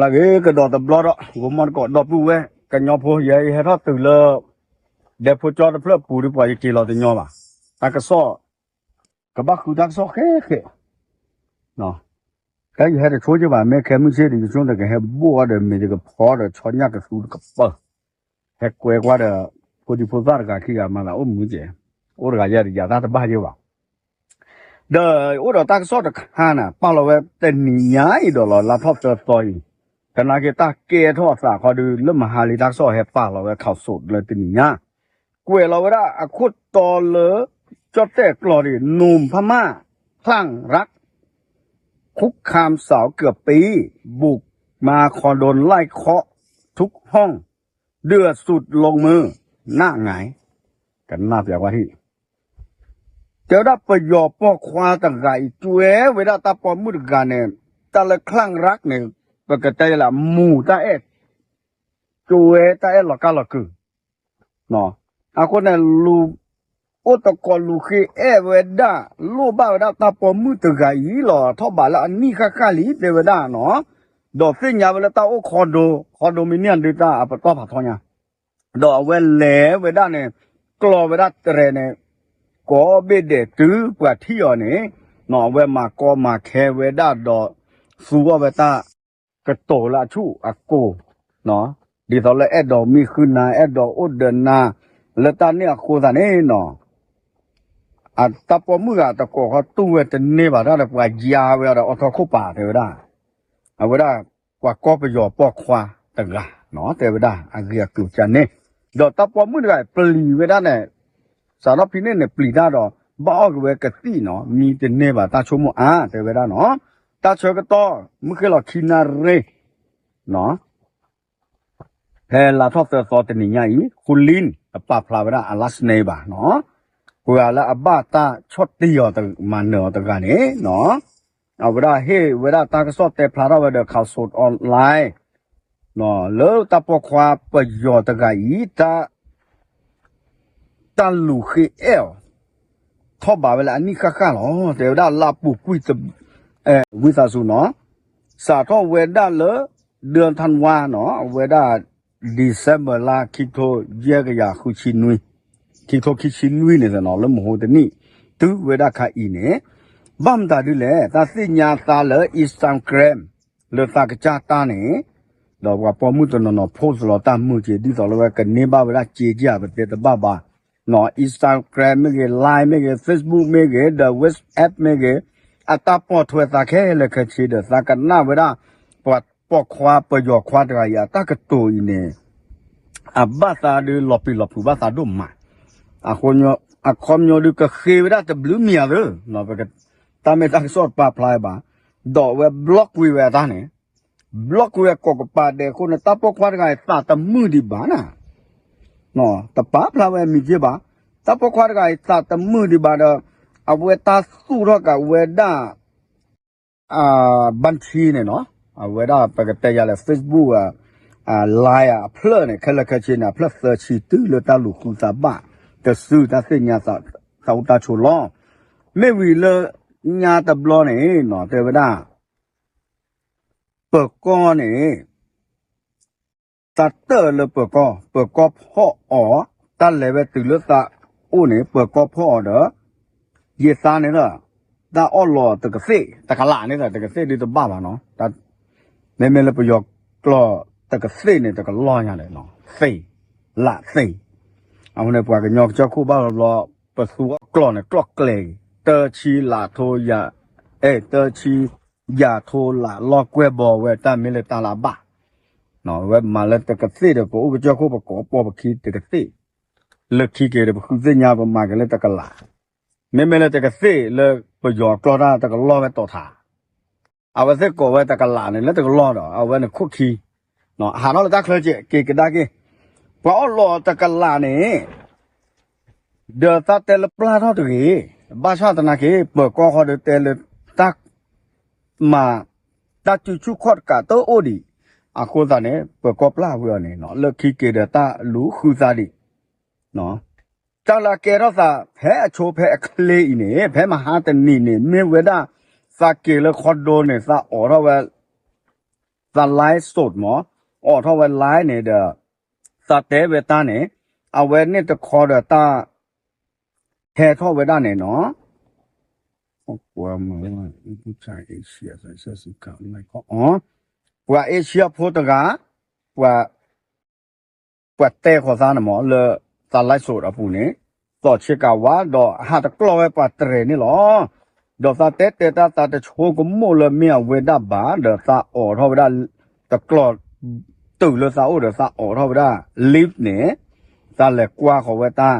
လၢဂ့ၤကဒီးတဘျီဒီး ဂီၤမီတကိးဒီပုၢ်ဝဲၢ်ကညီဖိ ယဟဲထီၣ်တုၤလၢ ဒဲဖိကၠီတဖျၢၣ်ပူၤဒီး ပှၤယက့ၤလီၤတညီဘၣ်. တၢ်ကစီၣ် ကဘၣ်ဃုတၢ်ကစီၣ်ဃဲဃဲ တၢ်ယဟဲတဆိက့ဘၣ် မ့ၢ်ခဲမုၢ်ဆ့ၣ်ဒီး ယဆိကမိၣ်တကဟဲဘိၣ်အီၤဒီး မ့ၢ်တကဖီဒီး ဆီညၣ်ကသူတကပၢၢ် ဟဲကွဲကွၢ်ဒီး ဖိဒံဖိသၣ်တဂၤခံဂၤမၤသးအိၣ်မုာ်ကဲ, အိၣ်တဂၤယဲၢ်တယၤတၢ်တဘၣ်ယဲၢ်ဘၣ်. ဒီးအိၣ်ဒီးတၢ်ကစီၣ်တခါန့ၣ် ပာ်လီၤဝဲတနံၤညါအံၤဒီးလီၤ လါထီၣ်သၢသီအံၤ, သနာ်က့တၢ်ကဲထီၣ်အသးခီဒီး လၢမဟါလံတၢ်ကစီၣ်ဟဲပာ်လီၤဝဲ ข่าวสด လၢတနံၤညါ ကွဲးလီၤဝဲဒၣ်အခိၣ်တီလၢ ကၠီၣ်တဲၣ်ကျီၢ်န့ၣ် หนุ่มพม่าคลั่งรัก คุกคามสาวเกือบปี บุกมาคอนโดไล่เคาะทุกห้อง เดือดสุดลงมือ หน้าหงาย ကနၣ်ပျးကွၢ်ထံၣ် တဲဝဲဒၣ်ပယီၤပိာ်ခွါတဂၤအံၤ ကွဲဝဲဒၣ်တၢ်ပိာ်မုၣ်တဂၤန့ၣ်, တၢ်လၢ คลั่งรัก န့ၣ် ပကတဲလၢ မူၤတၢ်အဲၣ်, ကွဲတၢ်အဲၣ်လီၤကၢ်လီၤကုာ်, အဃိန့ၣ် လူၤ, အိၣ်တကိးလူၤဃ့အဲၣ်ဝဲဒၣ်, လိၣ်ဘၣ်ဝဲဒၣ်တၢ်ပိာ်မုၣ်တဂၤအံၤလီၤ ထီၣ်ဘးလၢအနံၣ်ဃၣ်ဃၣ်လံ တဲဝဲဒၣ်နီၤ, ဒီးသ့ၣ်ညါဝဲလၢတၢ်အိၣ် condo, condominium ဒုးတၢ်အပတီၢ်ဖးထီညါ ဒီးအဝဲလဲၤဝဲဒၣ်န့ၣ်, ကျီဝဲဒၣ်တြဲၤန့ၣ်, ကိးဘ့ၣ်ဒဲးတုၤပှၤထံၣ်အီၤန့ၣ်, အဝဲမၤကီမၤခဲဝဲဒၣ်ဒီး, သူအီၣ်ဝဲတၢ်, ကတိၤလၢအဆူၣ်အကိၤ, ဒ်သိးလၢအဲၣ်ဒိးမံဃုာ်နၤ အဲၣ်ဒိးအိၣ်ဒီးနၤ, လၢတၢ်န့ၣ်အဃိသတးန့ၣ်နီၤ အတၢ်ပိာ်မုၣ်ဂၤတကိးဃီတူၢ်ဝဲတန့ၢ်ဘၣ် တၢ်ဒီးပှၤယါဝဲအီၤဒီးအိးထီၣ်ခိၣ်ပၤတဲဝဲဒၣ်, အဝဲဒၣ်, ပှၤကီၢ်ပယီၤပိာ်ခွါတဂၤ, တဲဝဲဒၣ်အဂ့ၢ်အကျိၤကန့ၣ်, ဒီးတၢ်ပိာ်မုၣ်တဂၤပျံၤဝဲဒၣ်န့ၣ်, စးထီၣ်ဖဲန့ၣ်န့ၣ်ပျံၤတၢ်ဒီး, ဘၣ်အီၣ်က့ၤဝဲကသံၣ်နီၤ မံတန့ၢ်ဘၣ်တၢ်ဆိကမိၣ်အါတဲဝဲဒၣ်နီၤ, တၢ်ဆၢကတီၢ်, မုၢ်ဃ့ၢ်လီၤခံနၣ်ရံၣ် ဖဲလါထီၣ်သၢသီတနံၤညါအံၤ ခူလံၣ် တပာ်ဖျါဝဲဒၣ်အ last name ဘၣ်နီၤ, ပှၤလၢအဘၣ်တၢ်ဆီၣ်တံၢ်အီၤမၤနၢၤအီၤတဂၤန့ၣ်နီၤ, အဝဲဒၣ်ဟ့ၣ်ဝဲဒၣ်တၢ်ကစီၣ်တဲဖျါထီၣ်ဝဲဒီး ข่าวสดออนไลน์ လၢတၢ်ပိာ်ခွါပယီၤတဂၤအံၤ တၢ် တၢ်လူၤဃ့အဲၣ်အီၤ, ထီၣ်ဘးဝဲလၢအနံၣ်ဃၣ်ဃၣ်လီၤ တဲဝဲဒၣ်လၢအပူၤကွံာ်, ဝံသးစူၤနီၤ, စးထီၣ်ဝဲဒၣ်လၢ, ဒၢထၣ်ဝါနီၤ အဝဲဒၣ်, December လါ ခံကထိယဲၢ်ကယၤဃုဆံနွံ, ခံကထိခံဆံလွံၢ်န့ၣ်နီၤ လၢမဟိတနံၣ်, တုၤဝဲဒၣ်ခါအံၤန့ၣ်, ဘၣ်မတၤဒ်လဲၣ် တၢ်သ့ၣ်ညါသးလၢ Instagram လၢသးကစၢ်တၢ်န့ၣ် ဒီးပှၤပိာ်မုၣ်တနီၤနီၤ post လီၤတၢ်မုာ်က့ၤ ဒ်သိးလၢဝဲကန့ၢ်ဘၣ်ဝဲဒၣ်စ့ကၢ်ပတဲတဘၣ်ဘၣ်, Instagram မ့ၢ်ဂ့ၤ Line မ့ၢ်ဂ့ၤ Facebook မ့ၢ်ဂ့ၤ ဒီး WhatsApp မ့ၢ်ဂ့ၤ, အတၢ်ပိာ်ထွဲသးခဲလၢာ်ခဲဆ့ဒီး သးကနၣ်ဝဲဒၣ်, ပှၤပိာ်ခွါပယီၤခွါတဂၤအံၤ အတၢ်ကတိၤအံၤန့ၣ်, အဘၣ်သးဒုးလီၤပျံၤလီၤဖုးဘၣ်သးဒိၣ်မး, အခီပညီဒုးကဃ့ဝဲဒၣ်တဘျုးမံၤဧါသၢ, တၢ်မ့ၢ်တၢ်ကစီၣ်တပာ်ဖျါဘၣ်, ဒီးအဝဲ block ကွံာ်ဝဲအတၢ်န့ၣ် block ကွံာ်ဝဲကိးကပၤဒဲးအဃိန့ၣ် တၢ်ပိာ်ခွါတဂၤအံၤသးတမုာ်ဒံးဘၣ်နၤ, တပာ်ဖျါဝဲမံၤက့ဘၣ်, တၢ်ပိာ်ခွါတဂၤအံၤသးတမုာ်ဒံးဘၣ်ဒီး, အဝဲတၢ်သူၣ်ထီၣ်က့ၤဝဲဒၣ် ဘၣ်ထံန့ၣ်နီၤ, အဝဲဒၣ်ပကတဲယၤလၢ Facebook ဧါ, Line အဖျၢၣ်န့ၣ် ခဲလၢာ်ခဲဆ့န့ၣ် အဖျၢၣ်သၢဆံတုၤလၢတၢ်လူၤဃုသးဘၣ်, တစုတၢ်သ့ၣ်ညါသးအိၣ်တၢ်ဆိလီၤ, မ့ၢ်ဝံၤလၢညါတဘျီန့ၣ်နီၤ တဲဝဲဒၣ် ပၢၤကီၢ်န့ၣ် တၢ်တၢၢ်လၢပၢၤကီၢ်, ပၢၤကီၢ်ဖီၣ်အီၤ, တၢ်လဲၤဝဲတုၤလၢသးအိၣ်န့ၣ် ပၢၤကီၢ်ဖီၣ်အီၤဒီး, ယသးန့ၣ်လီၤ, တၢ်အီၣ်လီၤတကသ့ၣ်, တကလးန့ၣ်လီၤ, တကသ့ၣ်ဒုးတဘၣ်ဘၣ်နီၤ, မ့မ့ၢ်လၢပယီၤကျိာ်တကသ့ၣ်န့ၣ် တကလီၢ်ညါလဲၣ်, သ့ၣ်, လးသ့ၣ်, အဃိန့ၣ် ပှၤကညီကစၢၢ်ခိၣ်ဘၣ်ဘျီဘျီ, ပသူအီၤကျိာ်န့ၣ် ကျိာ်ကျဲၤ, တၢဆံလးထိယၤ, အဲၣ် တၢဆံ ယၤထိလးလီၢ်ကွဲၢ်ဘီဝဲ တၢ်မ့ၢ်လၢတၢ်လၢအဘၣ်, ဝဲမၤလၢတကသ့ၣ်ဒီး ပအိၣ်ကစၢၢ်ခိၣ်ပကိးပိာ်ပခံတကသ့ၣ်, လၢခံက့ၤဒီး ပဃုသ့ၣ်ညါပမၤက့ၤလၢတကလး, မ့မ့ၢ်လၢတကသ့ၣ်လၢပယီၤကျိာ်တၢ်တကလီၢ်ဝဲတီၤထး, အဝဲသ့ၣ်ကိးဝဲတကလးန့ၣ် လၢတကလီၢ်ဒီး အဝဲန့ၣ်ခိၣ်ခံ, ဟးထီၣ်လၢတၢ်ချၢက့ၤ က့ၤကဒါက့ၤ, ပှၤအီၣ်လီၤတကလးန့ၣ် ဒီးသးတဲလၢပျၢ်ထီၣ်တဂ့ၤ, ဘၣ်ဆၣ်သနာ်က့ ပၢၤကီၢ်ဃီဒီးတဲလၢ တၢ်မၤ တၢ်စုဆူၣ်ခီၣ်တကးတအိၣ်ဒံး, အဃိသတးန့ၣ် ပၢၤကီၢ်ပျၢ်ဝံၤအီၤန့ၣ် လၢခံက့ၤဒီးတၢ်လူၤဃုသးဒံး, တၢ်လၢအကဲထီၣ်သး ဖဲအဆိဖဲအချ့အံၤန့ၣ် ဖဲမဟါတနံၤန့ၣ် မ့ၢ်ဝဲဒၣ် သးက့ၤလၢ condo န့ၣ် သးအိးထီၣ်ဝဲ သး live စဒိၣ်မး, အိးထီၣ်ဝဲ live န့ၣ်ဒီး သးတဲဝဲတၢ်န့ၣ် အဝဲန့ၣ်တခီဒီးတၢ် ဟဲထီၣ်ဝဲဒၣ်န့ၣ်နီၤ, ပှၤ Asia ဖိတဂၤ ပှၤ Asia ဖိတဂၤ ပှၤ ပှၤတဲဃီၤသးန့ၣ်မး လၢသး live စဒိၣ်အပူၤန့ၣ် သီၣ်ဆ့ကၤဝါ ဒီးဟးတကျီဝဲပှၤတြဲၤန့ၣ်လီၤ. ဒီးသးတဲတဲတၢ်သးတဆိကမိၣ်လၢမ့ၢ်အဝဲဒၣ်ဘၣ် ဒီးသးအိးထီၣ်ဝဲဒၣ် တကျီ တုၤလၢသးအိၣ်ဒီးသးအိးထီၣ်ဝဲဒၣ် live န့ၣ် သးလဲၤကွၢ်ဃီၤဝဲတၢ်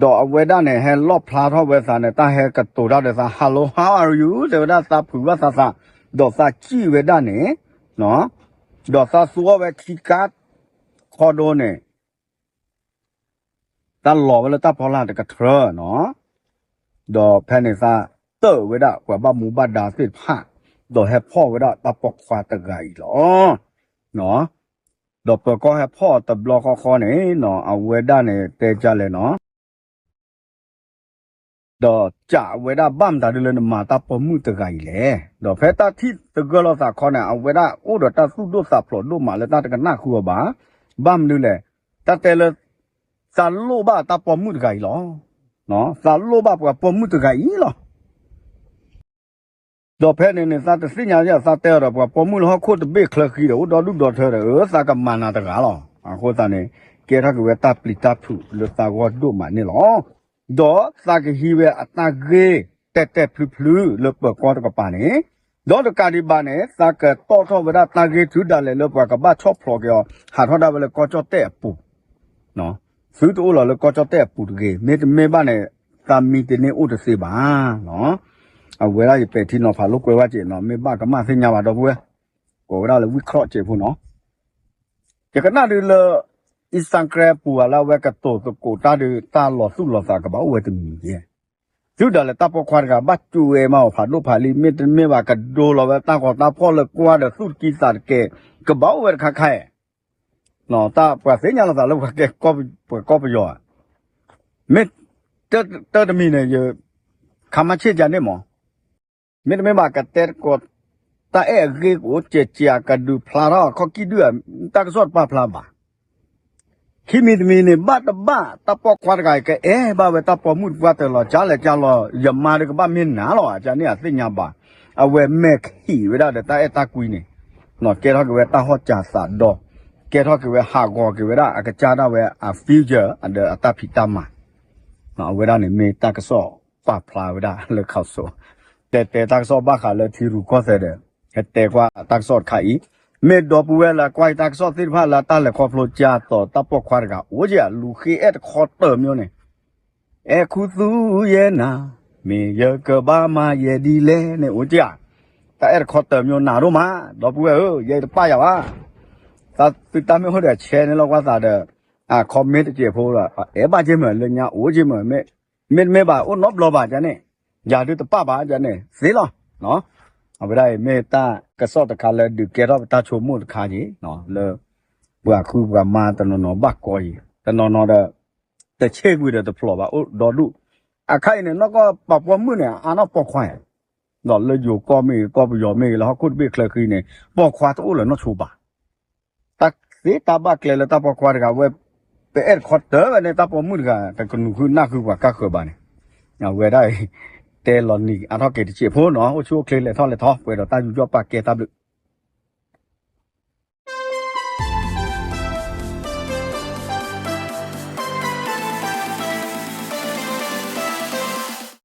ဒီးအဝဲဒၣ်န့ၣ် ဟဲလီၣ်ဖျါထီၣ်ဝဲသးန့ၣ် တၢ်ဟဲကတိၤတၢ်ဒီးသး hello how are you တဲဝဲဒၣ်သးဖုးဘၣ်သးသး, ဒီးသးစံၣ်ဝဲဒၣ်န့ၣ်, ဒီးသးသူအီၣ်ဝဲခံကါ ခီဒိန့ၣ် သးလီၤဝဲလၢတၢ်ဖီလာ်တကထြၢနီၤ, ဒီးဖဲန့ၣ်သးတၢၢ်ဝဲဒၣ်ပှၤဘၣ်မူဘၣ်ဒါသ့ၣ်တဖၣ်, ဒီးဟဲဖီၣ်ဝဲဒၣ်တၢ်ပိာ်ခွါတဂၤအံၤလီၤ. ဒီးပၢၤကီၢ်ဟဲဖီၣ်တဘျီဃီဃီန့ၣ်နီၤ အဝဲဒၣ်န့ၣ်တဲဒ်လဲၣ်နီၤ ဒီးစံးဝဲဒၣ်ဘၣ်မတၤဒ်လၢနမၤတၢ်ပိာ်မုၣ်တဂၤအံၤလဲၣ်. ဒီးဖဲတၢ်ထံၣ်သဂၢၢ်လိာ်သးခီန့ၣ် အဝဲဒၣ်အိၣ်ဒီးတၢ်သူၣ်ဒိၣ်သးဖျိးဒိၣ်မးလၢတၢ်တကနၣ်ဃုအီၤဘၣ်. ဘၣ်မနုၤလဲၣ်, တၢ်တဲလၢ သးလိၣ်ဘၣ်တၢ်ပိာ်မုၣ်တဂၤအံၤလီၤ. သးလိၣ်ဘၣ်ပှၤပိာ်မုၣ်တဂၤအံၤလီၤ. ဒီးဖဲန့ၣ်န့ၣ် သးတသ့ၣ်ညါ သးတဲအီၤဒီး ပှၤပိာ်မုၣ်လၢဟီၣ်ခိၣ်တဘ့ၣ်ချၢဃံဒီး အိၣ်ဒီဒူၣ်ဒီထၢဒီး အၢ သးကမၤနၤတဂၤလီၤ. အဃိသတးန့ၣ် ကဲထီၣ်က့ၤဝဲတၢ်ပျံၤတၢ်ဖုးလၢသးဂီၢ်ဒိၣ်မးန့ၣ်လီၤ. ဒီးသးကဟံးဝဲအတၢ်ဂ့ၢ်တဲာ်တဲာ်ဖျုးဖျုးလၢပၢၤကီၢ်တကပၤန့ၣ်, ဒီးတကးဒံးဘၣ်န့ၣ် သးကတီၣ်ထီၣ်ဝဲဒၣ်တၢ်ဂ့ၢ်ထုးဒၣ်လဲာ်လၢပှၤကဘၣ်ဆီၣ်ဖျိးက့ၤအီၤ ဟးထီၣ်ဒၣ်ဝဲလၢကီၢ်ကၠီၣ်တဲၣ်အပူၤ သုတအိၣ်လီၤလၢကီၢ်ကၠီၣ်တဲၣ်အပူၤတဂ့ၤ, မ့တမ့ၢ်ဘၣ်န့ၣ် သးမံတန့ၢ်အိၣ်တသ့ဘၣ်. အဝဲဒၣ်ယပဲာ်ထံနီၤဖးလိာ်ကွဲဝဲက့ၤနီၤ, မ့ၢ်ဘၣ်ကမၣ်သ့ၣ်ညါဘၣ်ဒီပုၢ်ဝဲၢ်, ကိးဝဲဒၣ်လၢဝံၣ်ချီၣ်စဲးဖိနီၤ. ယကနၣ်ဒုးလၢ Instagram ပူၤဧါ လၢအဝဲကတိၤသကိးတၢ်ဒုး တၢ်လီၤသူၣ်လီၤသးကဘၣ်အိၣ်ဝဲတမံၤကဲ သုဒၣ်လဲာ်တၢ်ပိာ်ခွါတဂၤ ဘၣ်စူးဝဲမးအီၤဖးဒိၣ်ဖးလံၤ မ့တမ့ၢ်ဘၣ်ကဒိလီၤဝဲတၢ်ဂီၤတၢ်ဖီၣ်လၢကွၢ်ဒီးသူၣ်တကံသးတကဲး ကဘၣ်အိၣ်ဝဲတခါခါအံၤ, တၢ်ပှၤသ့ၣ်ညါလီၤသးလၢပှၤကဲ ပှၤကီၢ်ပယီၤဧါ, မ့ၢ်တၢ်တမံၤန့ၣ် ယ ခါမါဆ့ၣ်ကန့ၣ်မး မ့တမ့ၢ်ဘၣ်ကတဲသကိး တၢ်အဲၣ်အဂ့ၢ်ကအိၣ်စဲးစဲး ကဒုးဖျါထီၣ်အခီၣ်ကံၢ်ဒုၣ် တၢ်ကစီၣ်တပာ်ဖျါဘၣ်. ခံမံၤတမံၤန့ၣ် ဘၣ်တဘၣ် တၢ်ပိာ်ခွါတဂၤအံၤ ကအဲၣ်ဘၣ်ဝဲတၢ်ပိာ်မုၣ်တပှၢ်တၢၢ်လီၤ ကၢ်လဲၣ်ကၢ်လီၤ ယမါဒီးကဘၣ်မ့ၢ်နၤလီၤ အကန့ၣ်အသ့ၣ်ညါဘၣ်. အဝဲမဲာ်ခံးဝဲဒၣ်ဒီးတၢ်အဲၣ်တၢ်ကွံန့ၣ် ကဲထီၣ်က့ၤဝဲတၢ်ဟီၣ်စၢၤသးဒီ, ကဲထီၣ်က့ၤဝဲဟးဂီၤက့ၤဝဲဒၣ် အကစၢ်ဒၣ်ဝဲအ future ဒီးအတၢ်ဖံးတၢ်မၤ အဝဲဒၣ်န့ၣ်မ့ၢ်တၢ်ကစီၣ်ပာ်ဖျါဝဲဒၣ်လၢ ခီၣ်စိ တဲတဲတၢ်ကစီၣ်ဘၣ်ဃးလၢထံရူၢ်ကီၢ်သဲးဒီး ဟဲတဲကွၢ်တၢ်ကစီၣ်တခါအံၤ, မ့ၢ်ဒီပုၢ်ဝဲၢ်လၢကွၢ်ယတၢ်ကစီၣ်သ့ၣ်တဖၣ်လၢတၢ်လဲၤခီဖျိကၢ်သိးတၢ်ပိာ်ခွါတဂၤအိၣ်က့ၤ လူၤဃ့အဲၣ်တခီတၢၤမၠိန့ၣ် အဲၣ်ခူသူၣ်ယဲနၤ, မ့ၢ်ယကဘၣ်မၤယဲဒ်လဲၣ်န့ၣ်အိၣ်က့ၤဧါ, တၢ်အဲၣ်တခီတၢၤမၠိနၤဒိၣ်မး ဒီပုၢ်ဝဲၢ်ဧၢ ယဲတပာ်ယၤဘၣ်, တၢ်သုတၢ်မ့ၢ်အိၣ်ဒီး share န့ၣ်လီၤကွၢ်သးဒီး အ comment တစဲးဖိဒီး အဲၣ်ဘၣ်က့ၤမး လၢညါအိၣ်က့ၤမး မ့တမ့ၢ်ဘၣ်အိၣ်နီတဘျီဘၣ်ကန့ၣ်, ယၤဒုးတပာ်ဘၣ်ကန့ၣ် သ့လီၤ. အဝဲဒၣ်အံၤမ့ၢ်တၢ်ကစီၣ်တခါလၢဒုးကဲထီၣ်ပတၢ်ဆိကမိၣ်တခါက့ၤ လၢ ပှၤဃုပှၤမါတနီၤနီၤဘၣ်ကီအံၤ တနီၤနီၤဒီး တဆ့ကွံာ်ဒီးတဖျိးဘၣ်အိၣ်ဒီဒူၣ်, အခါအံၤန့ၣ် နီၢ်ကီၢ်ပှၤပိာ်မုၣ်န့ၣ် အါနီၢ်ပိာ်ခွါဧါ, ဒီးလၢယိၤကီၢ်မ့ၢ်ဂ့ၤ ကီၢ်ပယီၤမ့ၢ်ဂ့ၤ လၢဟီၣ်ခိၣ်တဘ့ၣ်ချၢဃံန့ၣ် ပိာ်ခွါတအိၣ်လၢၤနီၢ်ဆိဘၣ် တၢ်သ့တၢ်ဘၣ်ကျဲလၢတၢ်ပိာ်ခွါတဂၤဝဲ ပအဲၣ်တခီတၢၤဝဲန့ၣ် တၢ်ပိာ်မုၣ်တဂၤ တကနူၤဃုနၢ်ဃုပှၤကါဃၢၤဘၣ်န့ၣ်, အဝဲဒၣ်အံၤ တဲလီၤနံၤအါထီၣ်က့ၤတစဲးဖိနီၤ အိၣ်ဆူၣ်အိၣ်ချ့လဲၤထီၣ်လဲၤထီ ပှဲၤဒီးတၢ်ယူးယီၣ်ပာ်ကဲတၢ်ဘျုး